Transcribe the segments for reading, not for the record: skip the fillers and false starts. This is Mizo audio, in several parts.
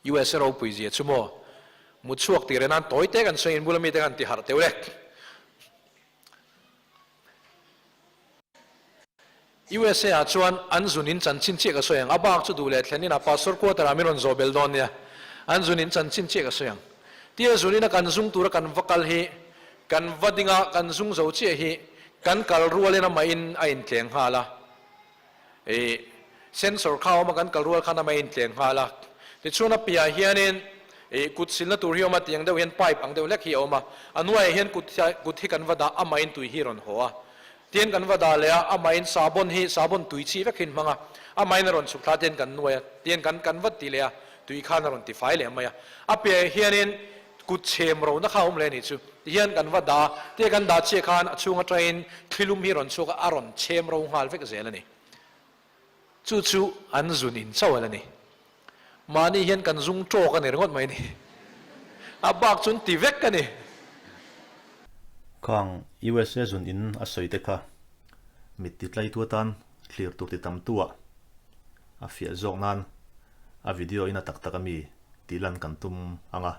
USA ropui zia chu maw? Mutchhuak tih reh nan tawi te kan sawi in bula mite khan ti harh teuh le. USA ah chuan an zun in chanchin chiah ka sawi ang. A bak chu duh leh thlen in a pastor quarter ah min rawn zawh bel dawn nia. An zun in chanchin chiah ka sawi ang. Tia zun in a kan zung tura kan va kal hi kan va ding a, kan zung zo chiah hi kan kal rual in amah in a intleng nghal a. Ih, sensor kha a awm a, kan kal rual khan amah intleng nghal a. Tichuan a piahah hianin ih kut silna tur hi a awm a, tiang deuh hian pipe ang deuh hlek hi a awm a. A hnuaiah hian kut kut hi kan va dah, amahin tui hi a rawn haw a. Tian kan va dah leh a, amahin sabon hi, sabon tui chi vek hi an hmang a. Amahin a rawn chhuk thla tian kan nuai a, tian kan kan vat ti leh a, tui khan a rawn ti fai leh mai a. A piahah hianin kut chhem rona kha a awm leh a nih chu. Tihian kan va dah a, tia kan dah chiah khan a chhung atangin thlilum hi a rawn chhuak a, a rawn chhem ro nghal vek zel a ni. Chu chu an zun in chauh a la ni. Mahni hian kan zung tawk a ni ringawt mai a ni. A bak chu an ti vek a ni. Khang USA zun in a sawi te kha mit ti tlaitu atan thlir tur ti tam tu ah a fiah zawk nan a video in a tak tak ami tih lan kan tum ang a.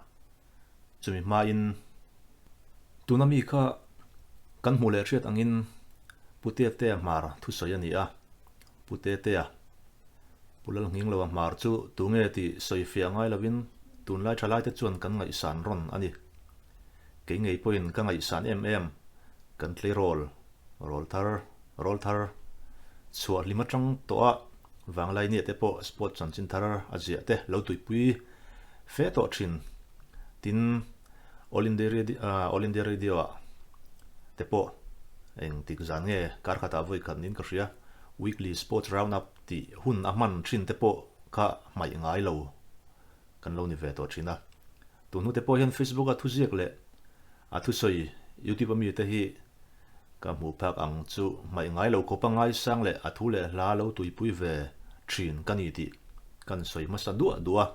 Chumi hmain tuna mi kha kan hmuh leh hriat angin Pu Tetea hmar thusawi a ni a, Pu Tetea, Pu Lalnghingloa hmar chu tunge tih sawi fiah ngai lovin tunlai thalaite chuan kan ngaihsan rawn a ni. Kei ngei pawhin ka ngaihsan em em, kan tleirawl, rawl thar, rawl thar, chhuah hlim atang tawh a vanglai nia te pawh sport chanchin thar a ziah te lo tuipui fe tawh thin. Tin, All India Radio, All India Radio ah te pawh eng tik zan nge kar khatah vawi khat niin ka hria, Weekly Sports Round Up tih hun a hman thin te pawh kha hmaih ngai lo kan lo ni ve tawh thin a. Tun hnu te pawh hian Facebook a thuziak leh a thusawi YouTube a mi te hi ka hmuh phak ang chu hmaih ngai lo khawpa ngaisang leh a thu leh hla lo tuipui ve thin ka ni tih kan sawi hmasa duah duah a.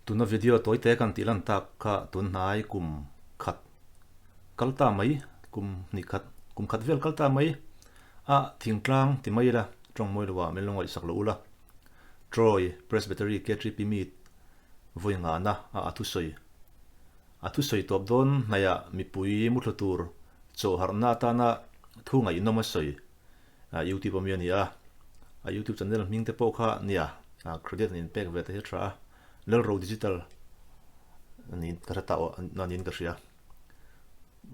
Tuna video tawi te kan tih lan tak kha tun hnai kum khat kal ta mai, kum hnih khat, kum khat vel kal ta mai a thingtlang ti mai ila tawng mawi lo ah min lo ngaihsak lo ula. Troy Presbytery K3P Meet vawi ngahna a a thusawi. A thusawi tawp dawn hnaihah mipui muthlu tur chawhharhna atana thu ngaihnawm a sawi. YouTube ami a ni a, a YouTube channel hming te pawh kha nia credit an inpek ve te hi a tha a, Lalro Digital niin ka hre ta aw a niin ka hria.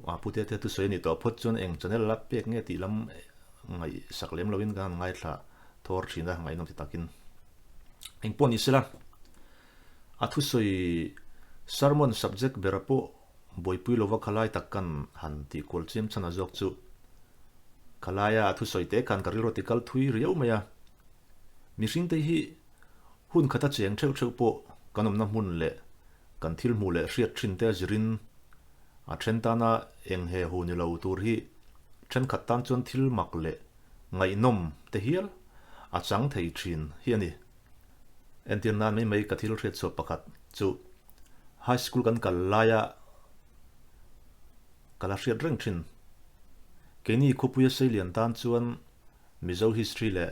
A pute te thusawi a nih tawh phawt chuan eng channel la pek nge tih lam ngaihsak lem loin ka han ngaithla thawr thin a, ngaihnawm ti takin. Engpawh ni sela, a thusawi sermon subject bera pawh buaipui lova khalai tak kan han tih kual chiam chhan a zawk chu khalaia a thusawi te khan ka rilru ti kal thui riau mai a. Mihring te hi hun khata cheng theuh theuh pawh kan awmna hmun leh kan thil hmuh leh hriat thin te a zirin a then tana eng he hu ni lo tur hi thenkhat tan chuan thil mak leh ngaihnawm te hial a chang thei thin hi a ni. Entir nan mai mai ka thil hriat chhuah pakhat chu high school kan kal laia ka la hriat reng thin. Keini khupuia seilian tan chuan Mizo history leh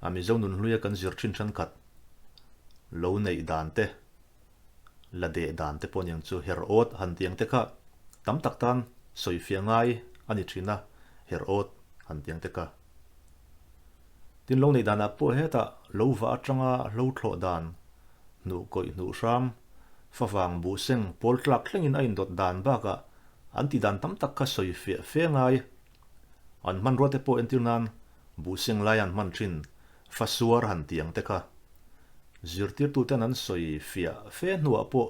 a Mizo nunhluia kan zir thin thenkhat lo neih dan te, la deh dan te pawh niang chu her awt han ti ang te kha tam tak tan sawi fiah ngai a ni thin a, her awt han ti ang te kha. Tin lo neih danah pawh hetah lo vah atanga hlo thlawh dan, hnuh kawih hnuh hram, favang buh seng pawl tlak thlengin a indawt dan bakah an tih dan tam tak kha sawi fiah fe ngai. An hmanrua te pawh entir nan buh seng lai an hman thin fasuar han tih ang te kha. Zirtirtuten an sawi fiah fe hnuah pawh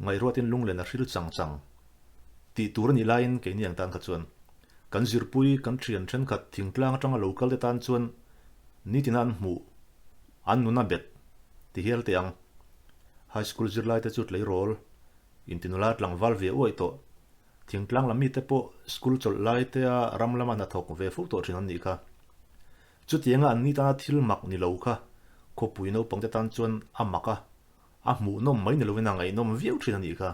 ngaihruatin lunglen a hril chang chang tih tur a nih laiin keini ang tan kha chuan kan zirpui kan thian thenkhat thingtlang atanga lo kal te tan chuan nitina an hmuh an nun a bet ti hial teh ang. High school zirlai te chu tleirawl intinula tlangval ve uaih tawh thingtlang lam mite pawh school chawlh lai tea ram lama hnathawk ve fo tawh thin an nih kha. Chutianga an ni tana thil mak ni lo kha khawpui naupangte tan chuan a mak a, a hmuhnawm mai ni lovin a ngaihnawm viau thin a nih kha.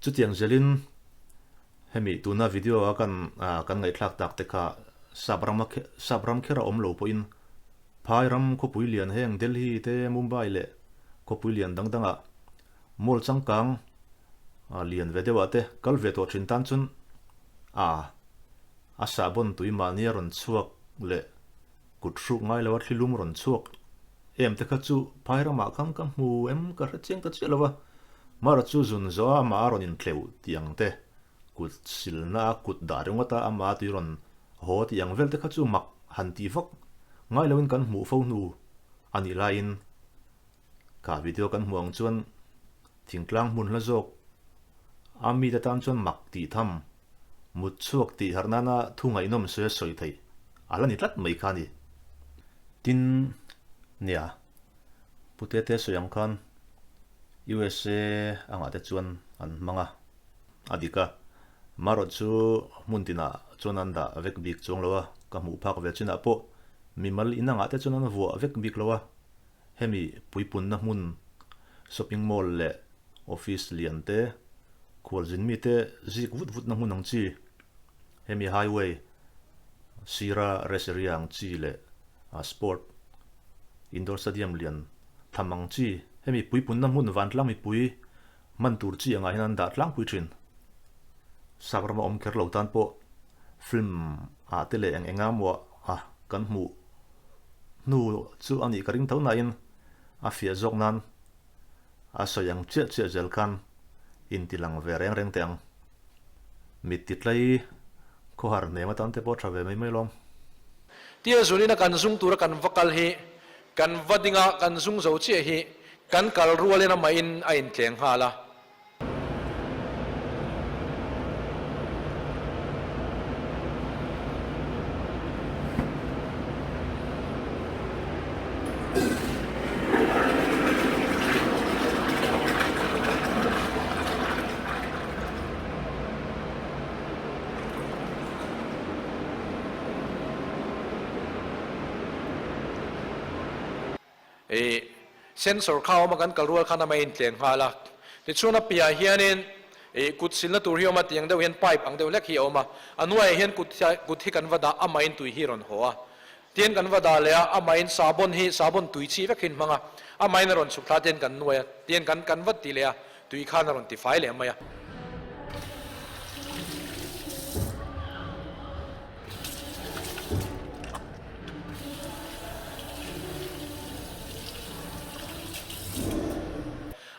Chutiang zelin hemi tuna video a kan kan ngaihthlak tak te kha sap rama sap ram kher a awm lo pawhin phai ram khawpui lian heng Delhi te Mumbai leh. Khawpui lian dang dangah mall changkang lian ve deuhah te kal ve tawh thin tan chuan a a sahbawn tui mahni a rawn chhuak leh kut hruk ngai lo a thli lum rawn chhuak em te kha chu phai ramah khan ka hmu em ka hre chiang ta chiah lo va, Mara chu zun zawh a amah a rawn intleuh tih ang te, kut silna a kut dah ringawt a amah a tui rawn haw tih ang vel te kha chu mak han tih vak ngai loin kan hmuh fo hnu a nih laiin Kha video kan hmuh ang chuan thingtlang hmun hla zawk a mite tan chuan mak tih tham, mut chhuak tih harh nana thu ngaihnawm sawi a sawi theih a la ni tlat mai kha a ni. Tin, nia, Pu Tete sawi ang khan USA angah te chuan an hmang a, a dik a, marawh chu hmun tinah chuan an dah vek bik chuang lo a, ka hmuh phak ve chinah pawh mimal in angah te chuan an vuah vek bik lo a, Hemi puipunna hmun, shopping mall leh office lian te, khualzin mite zik vut vutna hmun ang chi, hemi highway sira rest area ang chi leh sport indoor stadium lian tham ang chi, hemi puipunna hmun vantlang mipui hman tur chi angah hian an dah tlangpui thin. Sap rama awm kher lo tan pawh film ah te leh eng eng emaw ah kan hmuh hnu chu a nih ka ring tho nain a fiah zawk nan a sawi ang chiah chiah zel khan inti lang ve reng reng teh ang. Mit ti tlai khawhar hnem atan te pawh tha ve mai mai lawm. Tia zunina kan zung tura kan va kal hi kan va dinga kan zung zo chiah hi kan kal rualin amahin a intleng nghal a. Ih, sensor kha a awm a, kan kal rual khan amah intleng nghal a. Tichuan a piahah hianin ih kut silna tur hi a awm a, tiang deuh hian pipe ang deuh hlek hi a awm a. A hnuaiah hian kut kut hi kan va dah, amahin tui hi a rawn haw a. Tian kan va dah leh a, amahin sahbawn hi, sahbawn tui chih vek hi an hmang a. Amahin a rawn chhuk thla tian kan nuai a, tian kan kan vat ti leh a, tui khan a rawn ti fai leh mai a.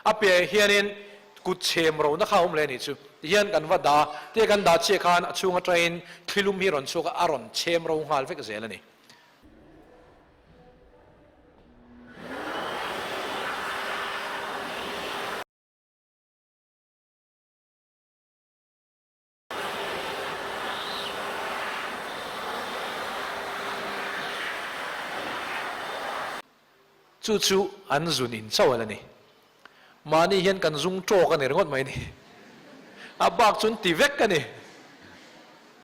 A piahah hianin kut chhem rona kha a awm leh a nih chu. Tihian kan va dah a, tia kan dah chiah khan a chhung atangin thlilum hi rawn chhuak a, a rawn chhem ro nghal vek zel a ni. Chu chu an zun in chauh a la ni. Mahni hian kan zung tawk a ni ringawt mai ni. A bak chu an ti vek a ni.